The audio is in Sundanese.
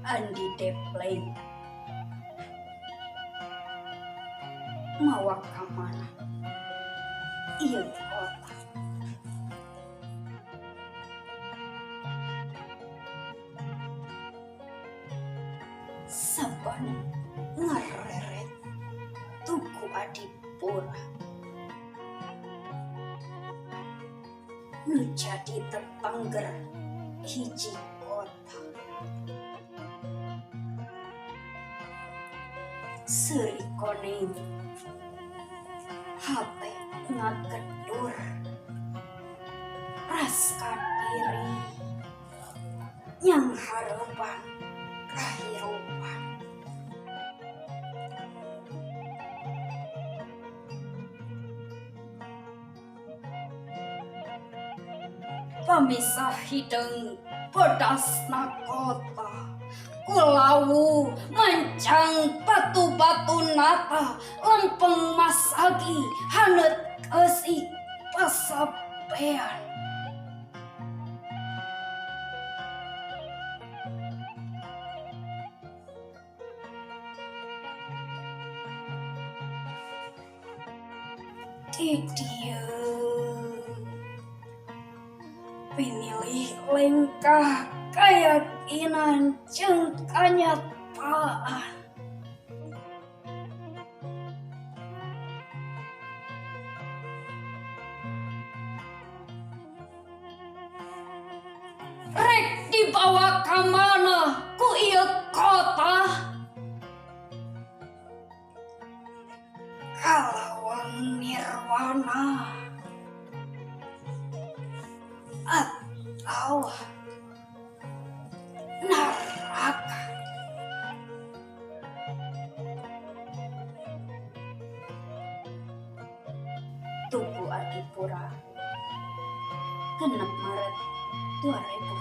Andi Depleng mawa ka mana ieu kota? Saban ngareret Tugu Adipura nu jadi tetangger hiji kota. Seuri koneng hate ngagedur ras kadiri nyanghareupan kahirupan. Pamisah hideung bodasna kota kulawu mancang batu-batu nata lempeng masagi haneut keusik pasapean. Di dieu pinilih lengkah kayakinan jeung kanyataan. Rek dibawa ka mana ku ieu kota? Kalawang nirwana atawa neraka. Tugu Adipura 6 Maret 2025.